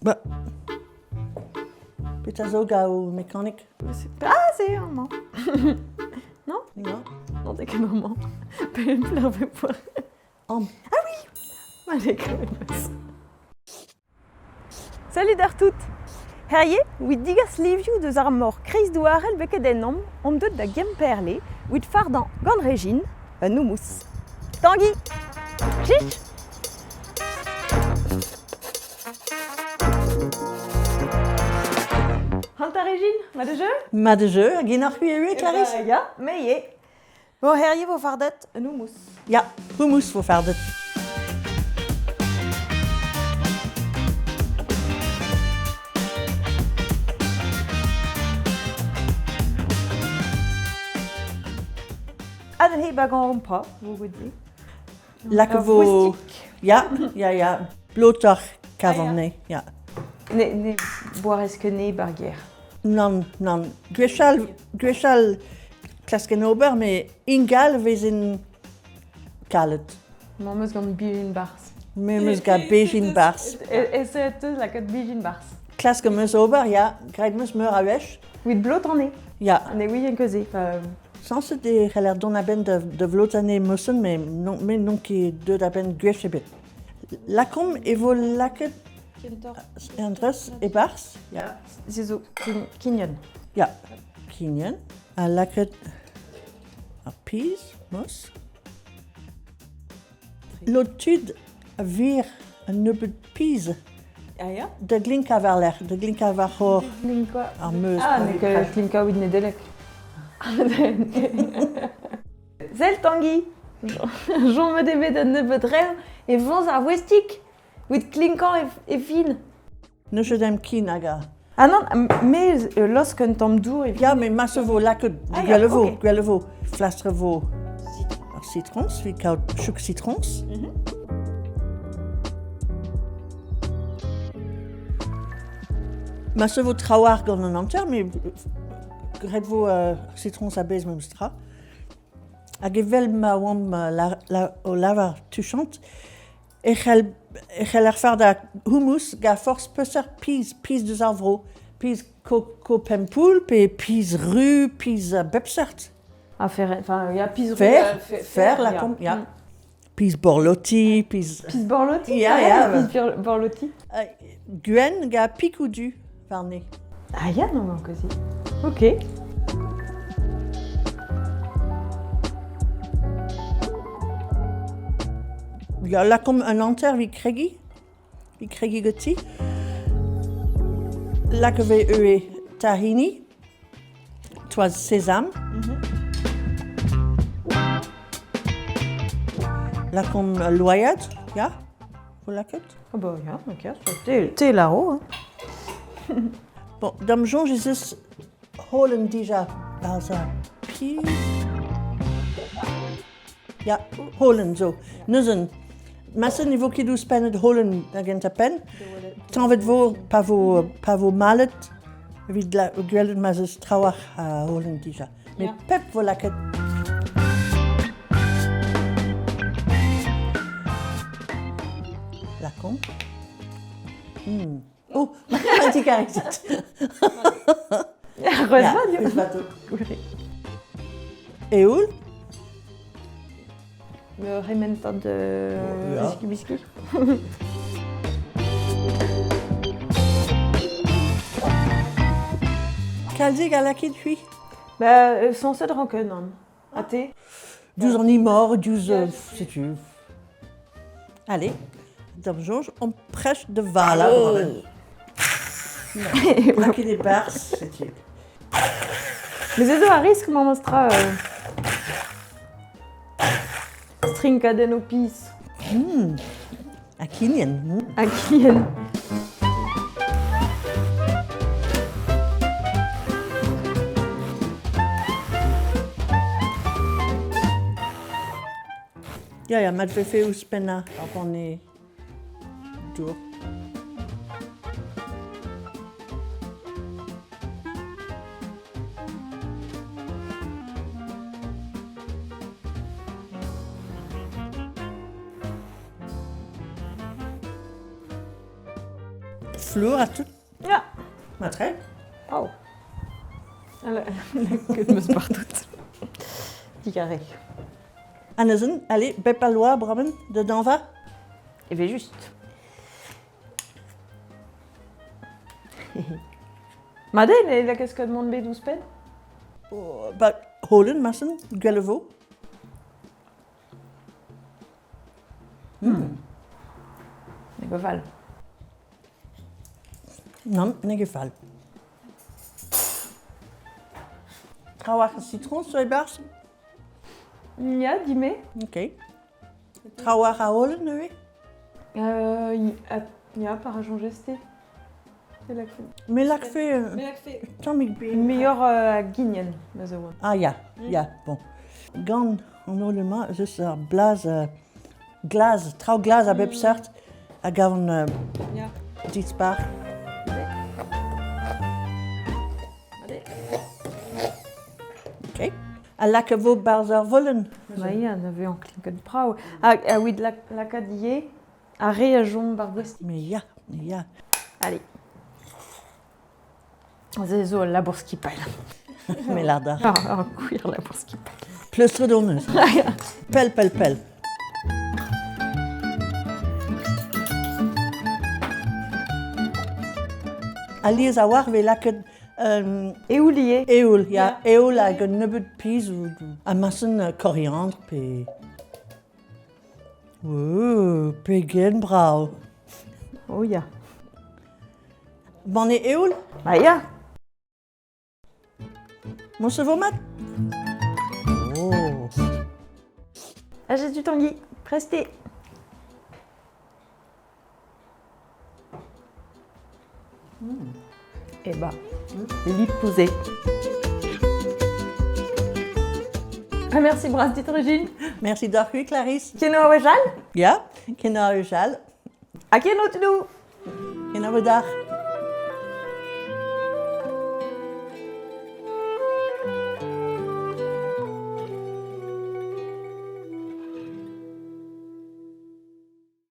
Ba, petra zo gant ho mekanik? Ah, c'est amañ. Non? Non, t'es ket amañ. Pe Am. Ah oui! Allez, Salut d'ar tout! Herie, 'wit digas livioù deus ar mor kreizdouarel beket ennomp omp deuet da Gemperle 'wit fardañ gant Régine un houmous. Tangi! Chich! Hanta Régine, mat e jeu? Mat e jeu, hag int c'hwi ivez, Clarisse? Eh ben, ya, me ivez. Bon, herie vo fardet un houmous. Ya, houmous vo fardet. Ha neuze bagañ omp pa, vo goude. Lak vo... Ya, ya, ya. Blotoc'h kavan ne, ya. Ne, ne boarez ket ne bar gêr. Nann, nann. Gwechall, gwechall klasken ober, met ingal e vezin kalet. Mañ 'meus gant bijin barzh. Me 'meus gant bijin barzh. Essaet 'teus lakaat bijin barzh. Klask am eus ober, ya. Graet 'meus meur a wech. Evit blot anez. Ya. Ne ouien ket se. Sañset e c'heller dont a-benn da vlotañ anezhe mosen, met non, me n'on ket deuet a-benn gwech ebet. Lakaomp e vo lakaet an dreuz e-barzh. Ya. Se zo kignon. Ya, kignon. Ha lakaet ar piz, mos. Lod tud a vir un nebeud piz Ah ya? Da glinkañ war-lerc'h, da glinkañ war c'hor ar meuz. Ah, n'eo ket klinkañ evit Nedeleg. Sell Tangi, Jean eo bet un nebeud rev e foñs ar voestig evit klinkañ e fin. N'eus ket em kin hag a... Ah non, me laosk un tamm dour evit... Ya, met ma se vo lakaet Ah ya, gwell e vo, ok. gwell e vo. Flastr e vo ar sitroñs, evit kaout chouk sitroñs. Ma se vo trawalc'h gant an hanter, met graet vo ar sitroñs a-bezh memes tra. Hag evel ma oamp o lavar tuchant, e c'hell e c'heller fardañ houmous gant forzh peseurt piz, piz deus ar vro. Piz ko Pempoul pe piz ru, piz a bep seurt. Ah, fer, enfin, ya, piz ru. Fer, fer, lakaomp, ya. Piz borloti, piz... Piz borloti? Ya, ya. Piz borloti. Gwenn gant pikoù du warne. Ah ya, non, non, quasi. Ok. Ya, lakaomp un hanter evit kregiñ, evit kregiñ ganti. Lak e vez ivez tahini, toaz sezam. Lakaomp ul loaiad, ya, vo lakaet. Ah bah ya, ok, te, te laro. Hein. Bon, da'm soñj ez eus holen dija barzh ar piz. Ya, holen zo. Neuze, marse ne vo ket ouzhpennet holen da gentañ-penn. Tañvet vo pa vo, pa vo malet evit gwelet ma'z eus trawalc'h a holen dija. Met pep vo lakaet. Lakaomp. Oh, digarezit. C'hwezh vat eo. C'hwezh vat eo. Eoul? Rementad whisky whisky. Kalzik a lakit c'hwi? Ba, sañset ranken an. Ha te? Diouzh an imor, diouzh... setu. Allez, d'am soñj, on prest da valañ. Lakit e-barzh, setu. Mais se zo ar riskl memestra. Strinkadenn ho piz. Ha kignen. Ha kignen. Ya, ya, mat vefe ouzhpennañ ar banne dour. Flour ha tout. Ya. Matre. Oh. Ket meus partout. Digarez. Ha neuze, allez, bep al loa bremañ da dañva. Evel-just. Mat eo, ne lakez ket mont bet ouzhpenn? Oh, ba, holen, marsen, gwell e vo. N'eo ket fall. Nann, n'eo ket fall. Trawalc'h a sitroñs zo e-barzh? Ya, dime. Ok. Trawalc'h a holen neuze? Ya, par a soñjez-te. Me lakfe tammig bihan. Muioc'h a gignen, ma zo. Ah ya, ya, bon. Gant an holen-mañ ez eus ur blaz glas, traoù glas a bep seurt a gavan dispar. Ok. A lak a vo 'barzh ar volenn. Ma ya, na vezañ klinket brav. Hag evit lakaat ivez ar re a chom war boest. Mais ya, ya. Allez. Se zo ul labour skipailh. Me lâr deoc'h. Ur gwir labour skipailh. Pleustret hon eus. Pell, pell, pell. Alies a-walc'h 'vez lakaet Eoul ivez. Eoul, ya. Eoul hag un nebeud piz ha masen koriandr pe... Oh, pegen brav. Oh ya. Banne eoul? Ba ya. Mont se vo mat? Oh. Ah, j'ai du Tanguy. Prestez. Eh bah, lipouzé. Ah, merci bras dit Régine. Merci deoc'h-c'hwi, Clarisse. Keno a wech all? Ya, keno a wech all. Ha keno, tudou! Keno a vo deoc'h.